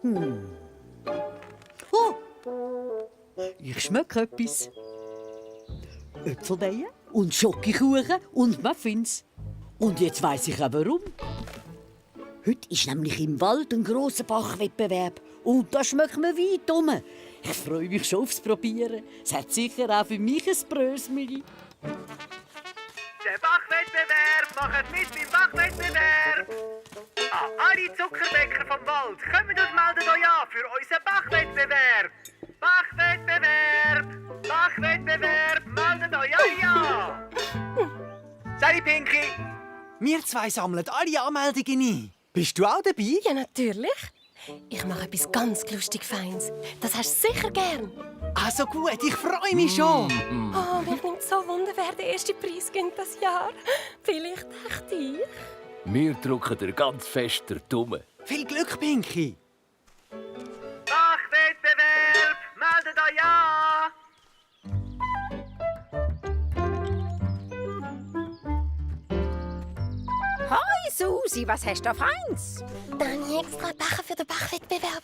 Oh! Ich schmecke etwas. Äpfelweie und Schokokuchen und Muffins. Und jetzt weiss ich auch warum. Heute ist nämlich im Wald ein grosser Bachwettbewerb. Und da schmeckt mir weit um. Ich freue mich schon aufs Probieren. Es hat sicher auch für mich ein Brösmeli. Der Bachwettbewerb, macht mit beim Bachwettbewerb! Alle Zuckerbäcker vom Wald, kommt und meldet euch an für unseren Bachwettbewerb! Bachwettbewerb! Bachwettbewerb, meldet euch an! Sally Pinky! Wir zwei sammeln alle Anmeldungen ein. Bist du auch dabei? Ja, natürlich. Ich mache etwas ganz lustig Feins. Das hast du sicher gern. Also gut, ich freue mich schon. Oh, mich nimmt so Wunder, wer den ersten Preis gewinnt das Jahr. Vielleicht echt ich. Wir drücken dir ganz fest den Daumen. Viel Glück, Pinky. Bachwettbewerb, meldet euch an! Hoi Susi, was hast du auf eins? Dann habe ich extra Becher für den Bachwettbewerb.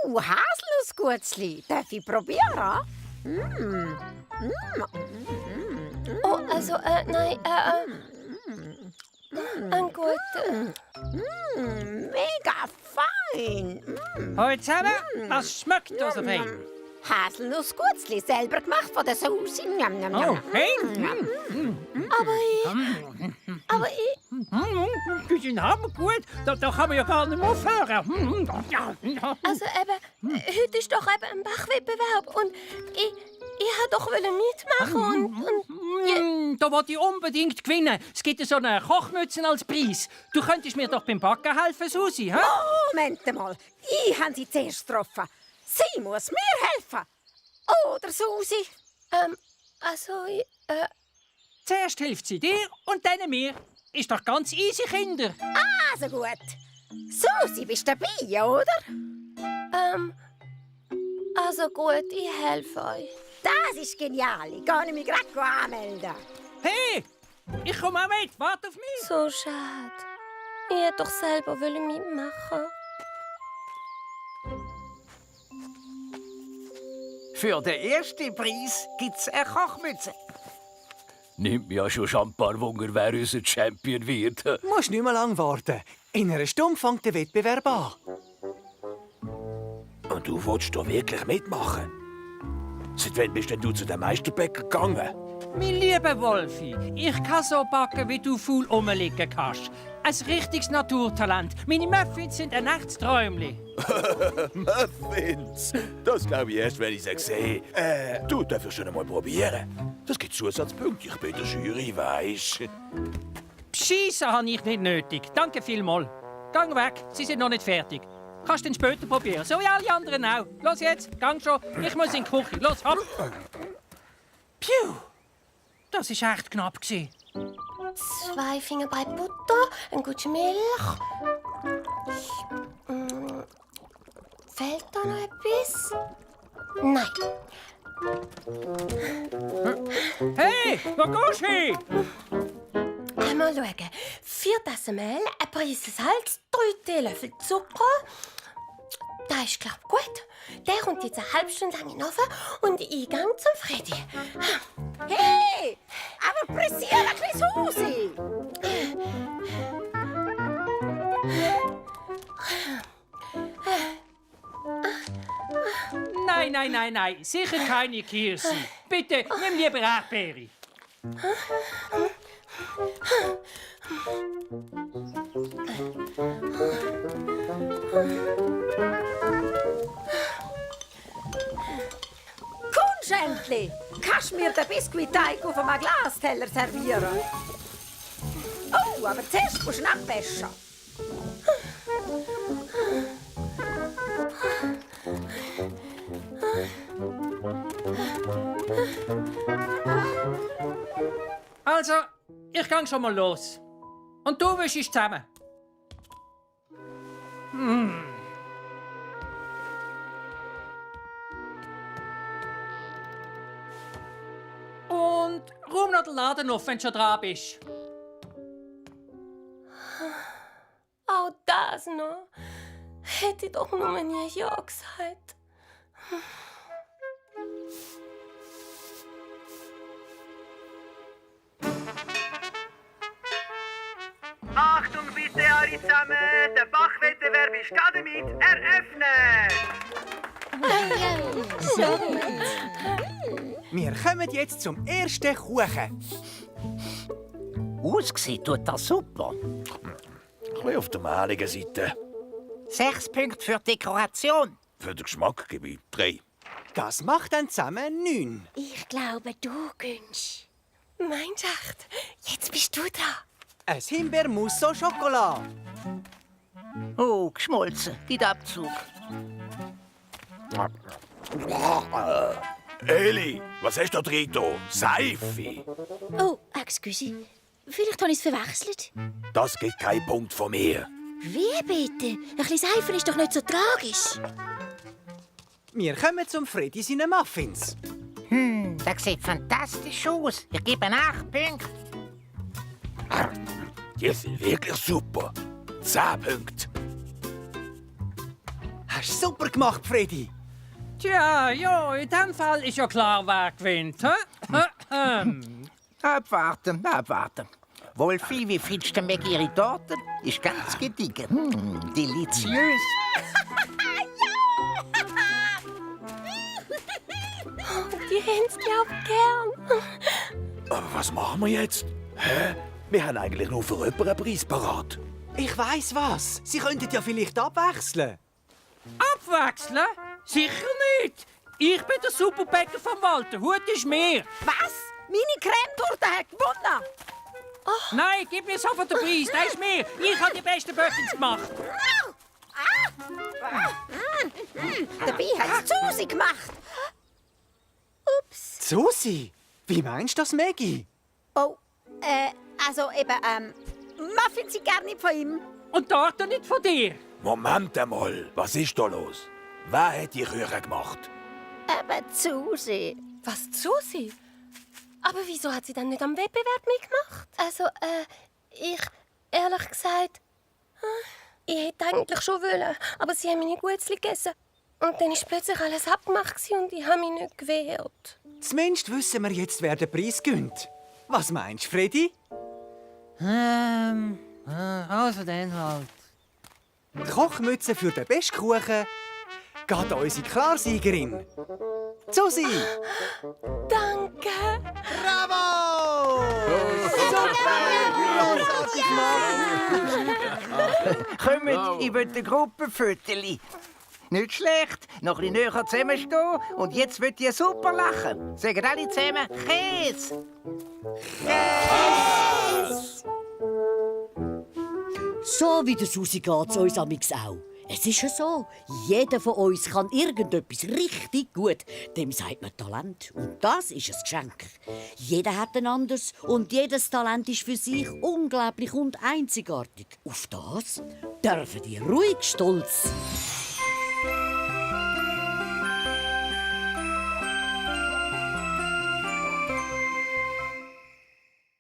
Haselnussgutzli. Darf ich probieren? Oh, also, nein, ein guter. Mega fein. Hallo zusammen, was schmeckt da so fein? Haselnussgutzli, selber gemacht von der Susi. Njam, njam, njam. Oh, fein? Aber ich... Die sind hammergut, da kann man ja gar nicht mehr aufhören. Also eben, heute ist doch eben ein Bachwettbewerb und ich wollte doch mitmachen und Da wollte ich unbedingt gewinnen. Es gibt so eine Kochmütze als Preis. Du könntest mir doch beim Backen helfen, Susi, hä? Moment mal, ich habe sie zuerst getroffen. Sie muss mir helfen. Oder Susi? also, Zuerst hilft sie dir und dann mir. Ist doch ganz easy, Kinder. Also gut. Susi, bist du dabei, oder? also gut, ich helfe euch. Das ist genial. Ich gehe mich gerade anmelden. Hey, ich komme auch mit. Warte auf mich. So schade. Ich hätte doch selber mitmachen. Für den ersten Preis gibt's eine Kochmütze. Nimmt mich ja schon ein paar Wunder, wer unser Champion wird. Du musst nicht mehr lang warten. In einer Stunde fängt der Wettbewerb an. Und du willst doch wirklich mitmachen? Seit wann bist denn du zu dem Meisterbäcker gegangen? Mein lieber Wolfi, ich kann so backen, wie du faul rumliegen kannst. Ein richtiges Naturtalent. Meine Muffins sind ein echtes Träumchen. Muffins! Das glaube ich erst, wenn ich sie sehe. Du darfst schon einmal probieren. Das gibt Zusatzpunkte. Ich bin der Jury, weisst. Schiessen habe ich nicht nötig. Danke vielmals. Gang weg, Sie sind noch nicht fertig. Kannst du den später probieren, so wie alle anderen auch. Los jetzt, gang schon. Ich muss in die Küche. Los, hopp. Piu! Das war echt knapp. 2 Fingerbreit Butter, ein Gutsch Milch. Fehlt da noch etwas? Nein. Hey, wo gehst du hin? Einmal schauen. 4 Tassen Mehl, ein Prise Salz, 3 Teelöffel Zucker. Das ist, glaube ich, gut. Der kommt jetzt eine halbe Stunde lang in den Ofen und ich gehe zum Freddy. Hey, aber pressier ein bisschen Susi. Nein. Sicher keine Kirschen. Bitte, nimm lieber Erdbeere. Kommst endlich. Kannst du mir den Biskuitteig auf einem Glasteller servieren? Oh, aber zuerst musst du ihn abwaschen. Also, ich gehe schon mal los. Und du wischst zusammen. Und räum noch den Laden auf, wenn du schon dran bist. Auch das noch. Hätte ich doch nur nie Ja gesagt. Achtung bitte alle zusammen, der Bachwettbewerb ist damit eröffnet. Wir kommen jetzt zum ersten Kuchen. Ausgesehen tut das super. Ein bisschen auf der mehligen Seite. 6 Punkte für die Dekoration. Für den Geschmack gebe ich 3. Das macht dann zusammen 9. Ich glaube, du gönnst. Mein Schacht, jetzt bist du dran. Ein Himbeermousse au Chocolat. Oh, geschmolzen. Geht Abzug. Eli, was hast du drin? Seife? Oh, excuse. Vielleicht habe ich es verwechselt. Das gibt keinen Punkt von mir. Wie bitte? Ein bisschen Seife ist doch nicht so tragisch. Wir kommen zum Freddy seinen Muffins. Das sieht fantastisch aus. Ich gebe 8 Punkte. Die sind wirklich super. 10 Punkte. Hast du super gemacht, Freddy. Tja, ja, in dem Fall ist ja klar, wer gewinnt. Abwarten, abwarten. Wolfi, wie findest du Maggie ihre Torte? Ist ganz gediegen. Deliziös. Die haben's, glaub gern. Aber was machen wir jetzt? Hä? Wir haben eigentlich nur für jemanden einen Preis parat. Ich weiss was. Sie könnten ja vielleicht abwechseln. Abwechseln? Sicher nicht. Ich bin der Superbäcker vom Walter. Hut ist mir. Was? Meine Cremetorte hat gewonnen. Nein, gib mir sofort den Preis. Der ist mir. Ich habe die besten Muffins gemacht. Dabei hat es Susi gemacht. Susi, wie meinst du das, Maggie? Oh, also eben, Muffins sind gar nicht von ihm. Und Torte nicht von dir. Moment einmal, was ist da los? Wer hat die Küche gemacht? Eben Susi. Was, Susi? Aber wieso hat sie dann nicht am Wettbewerb mitgemacht? Also, ehrlich gesagt, ich hätte eigentlich schon wollen, aber sie haben meine Gutzli gegessen. Und dann war plötzlich alles abgemacht und ich habe mich nicht gewehrt. Zumindest wissen wir jetzt, wer den Preis gönnt. Was meinst du, Freddy? Also dann halt. Die Kochmütze für den besten Kuchen geht an unsere Klarsiegerin. Susi! Danke! Bravo! Super! Grossartig, Mann! Kommt, ich will eine Gruppe Föteli. Nicht schlecht, noch ein bisschen näher zusammenstehen und jetzt wird ihr super lachen. Sagen alle zusammen Käse. So wie der Susi geht's uns amigs auch. Es ist ja so, jeder von uns kann irgendetwas richtig gut. Dem sagt man Talent. Und das ist ein Geschenk. Jeder hat ein anderes und jedes Talent ist für sich unglaublich und einzigartig. Auf das dürfen die ruhig stolz sein.